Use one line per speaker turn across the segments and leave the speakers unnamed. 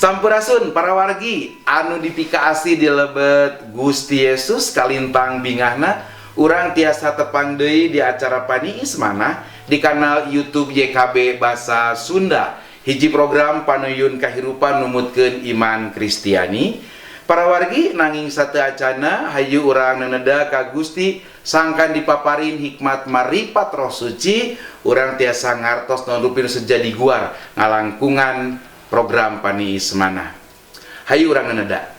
Sampurasun para wargi anu dipikaasih di lebet Gusti Yesus. Kalintang bingahna urang tiasa tepang deui di acara Paniis Manah di kanal YouTube YKB Bahasa Sunda, hiji program panuyun kahirupan numutkeun iman Kristiani. Para wargi, nanging sateuacanna, hayu urang neneda ka Gusti sangkan dipaparin hikmat maripat Roh Suci, urang tiasa ngartos naon rupi nu seja diguar ngalangkungan program Paniis Manah. Hayu urang neneda.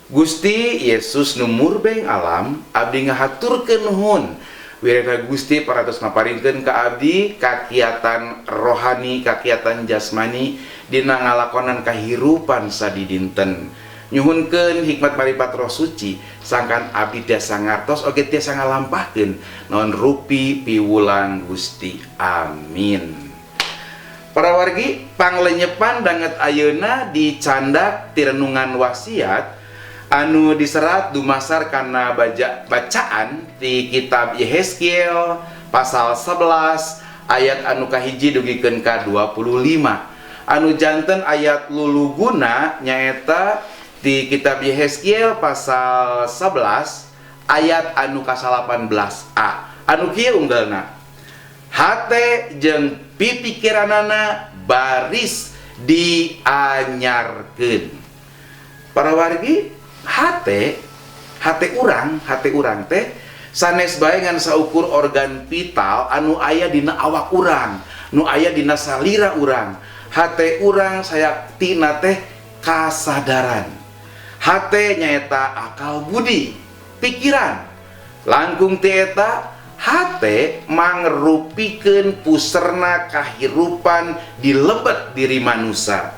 Gusti Yesus nu murbeng alam, abdi ngahaturkeun nuhun. Wirena Gusti parantos maparinkeun ka abdi kakiatan rohani, kakiatan jasmani dina ngalakonan kahirupan sadidinten. Nyuhunkeun hikmat maripat Roh Suci sangkan abdi tiasa ngartos oge tiasa ngalampahkeun naon rupi piwulang Gusti. Amin. Para wargi, panglenyepan danget ayeuna dicandak ti renungan wasiat anu diserat dumasar kana bacaan di kitab Yehezkiel pasal 11 ayat anu kahiji dugikeun ka 25. Anu janten ayat luluguna nyaeta di kitab Yehezkiel pasal 11 ayat anu ka-18a anu kieu unggalna: "Hate jeung pipikiranana baris dianyarkeun." Para wargi, hate hate urang, hate urang teh sanes bae ngan saukur organ vital anu aya dina awak urang, nu aya dina salira urang. Hate urang sayaktina teh kasadaran. Hate nyaeta akal budi, pikiran. Langkung ti eta, hate mangrupikeun puserna kahirupan di lebet diri manusia.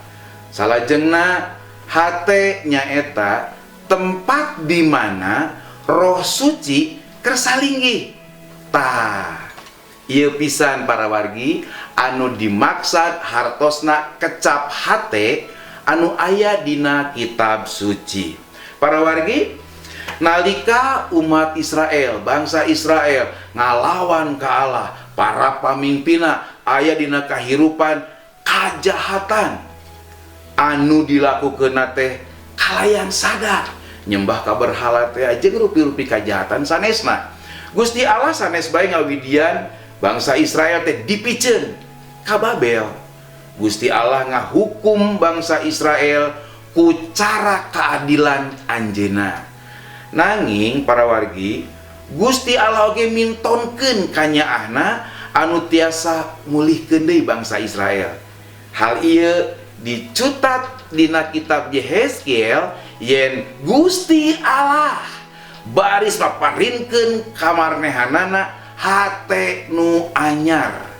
Salajengna, hate nyaeta tempat di mana Roh Suci kersa linggih. Tah, ieu pisan, para wargi, anu dimaksad hartosna kecap hate anu aya dina kitab suci. Para wargi, nalika umat Israel, bangsa Israel ngalawan ka Allah, para pamimpinna aya dina kahirupan kajahatan anu dilakukeun teh kalayan sadar, nyembah ka berhala teh jeung rupi-rupi kajahatan sanesna. Gusti Allah sanes bae ngawidian bangsa Israel teh dipiceun ka Babel. Gusti Allah ngahukum bangsa Israel ku cara keadilan anjeuna. Nanging, para wargi, Gusti Allah oge mintonkeun kanyaahna anu tiasa mulihkeun deui bangsa Israel. Hal ieu dicutat dina kitab Yehezkiel yen Gusti Allah baris maparinkeun kamarnehanana hate nu anyar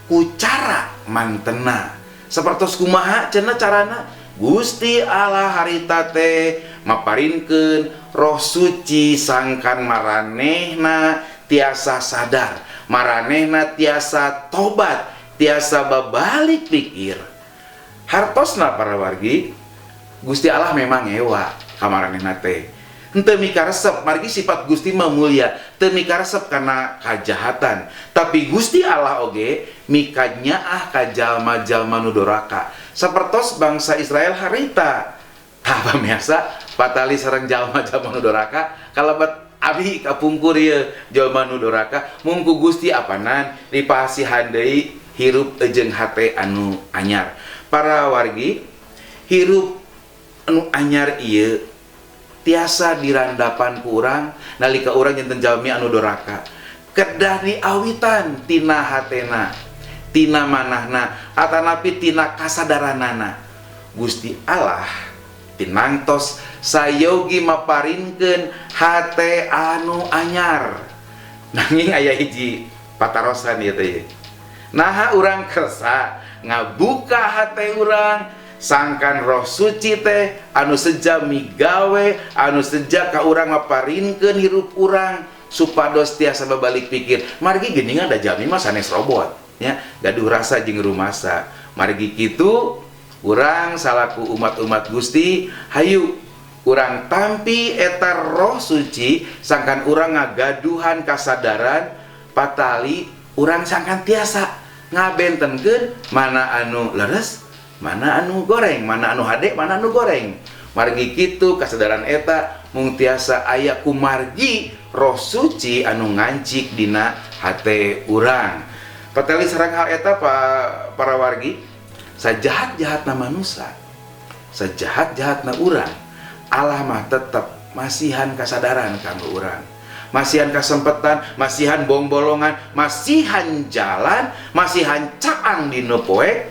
ku cara mantena. Sapertos kumaha cenah carana? Gusti Allah harita teh maparinkeun Roh Suci sangkan maranehna tiasa sadar, maranehna tiasa tobat, tiasa babalik pikir. Hartosna, para wargi, Gusti Allah memang ngewa ka maranehna teh. Henteu mikaresep, margi sifat Gusti mah mulia, teu mikaresep kana kajahatan. Tapi Gusti Allah oge mikanyaah ka jalma-jalma nu doraka. Sapertos bangsa Israel harita. Tah, pamiarsa, patali sareng jalma-jalma nu doraka kalebet abi kapungkur ieu jalma nu doraka, mung ku Gusti apanan dipasihan deui hirup jeung hate anu anyar. Para wargi, hirup anu anyar ieu tiasa dirandapan ku urang nalika urang janten jalmi anu doraka. Kedah diawitan tina hatena, tina manahna, atanapi tina kasadaranana. Gusti Allah tinangtos sayogi maparinkeun hate anu anyar. Nanging aya hiji patarosan ieu teh: naha urang kersa ngabuka hate urang sangkan Roh Suci teh anu seja migawe, anu seja ka urang maparinkeun hirup urang supados tiasa babalik pikir? Margi geuningan da jalmi mah sanes robot nya, gaduh rasa jeung rumasa. Margi kitu, urang salaku umat-umat Gusti, hayu urang tampi eta Roh Suci sangkan urang ngagaduhan kasadaran, patali urang sangkan tiasa ngabentenkeun mana anu leres. Mana anu goreng, mana anu hade, mana anu goreng. Margi kitu kasadaran eta mung tiasa aya kumargi Roh Suci anu ngancik dina hate urang. Patali sareng hal eta, para wargi, sajahat-jahatna manusia, sajahat-jahatna urang, Allah mah tetep masihan kasadaran kanggo urang, masihan kesempatan, masihan bongbolongan, masihan jalan, masihan caang dina poek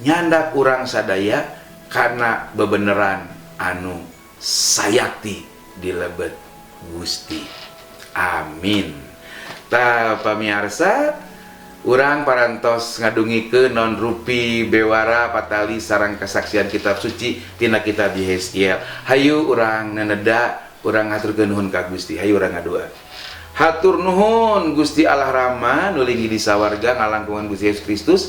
nyandak urang sadaya karena bebeneran anu sayakti di lebet Gusti. Amin. Tah, pamiarsa, urang parantos ngadungikeun naon rupi bewara patali sareng kesaksian kitab suci tina kitab Yehezkiel. Hayu urang neneda, urang ngaturkeun nuhun ka Gusti. Hayu urang ngadua. Hatur nuhun, Gusti Allah Rama nu linggih di sawarga, ngalangkungan Gusti Yesus Kristus,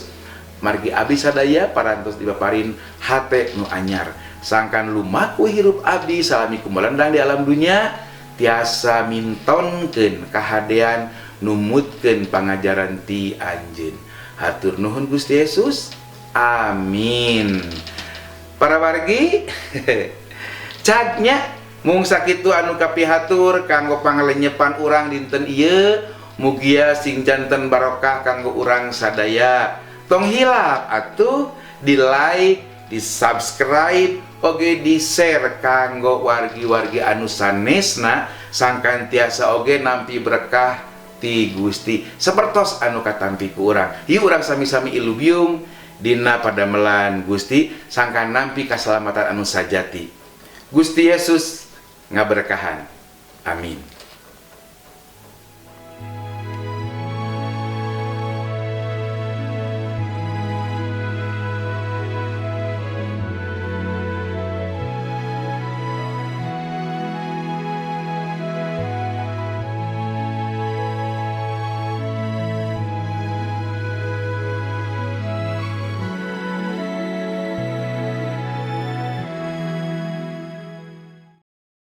margi abdi sadaya parantos dipaparin hate nu anyar, sangkan lumaku hirup abdi salami kumalendang di alam dunia tiasa mintonkeun kahadean, numutkeun pangajaran ti Anjeun. Hatur nuhun, Gusti Yesus. Amin. Para wargi, cag nya, mung sakitu anu kapihatur kanggo pangalenyepan urang dinten ieu. Mugia sing janten barokah kanggo urang sadaya. Tong hilap atuh di like, di subscribe, oge di share kanggo wargi-wargi anu sanesna, sangkan tiasa oge nampi berkah ti Gusti sapertos anu katampi ku urang. Yuk, urang sami-sami ilubiung dina padamelan Gusti, sangkan nampi kaselamatan anu sajati. Gusti Yesus ngaberkahan. Amin.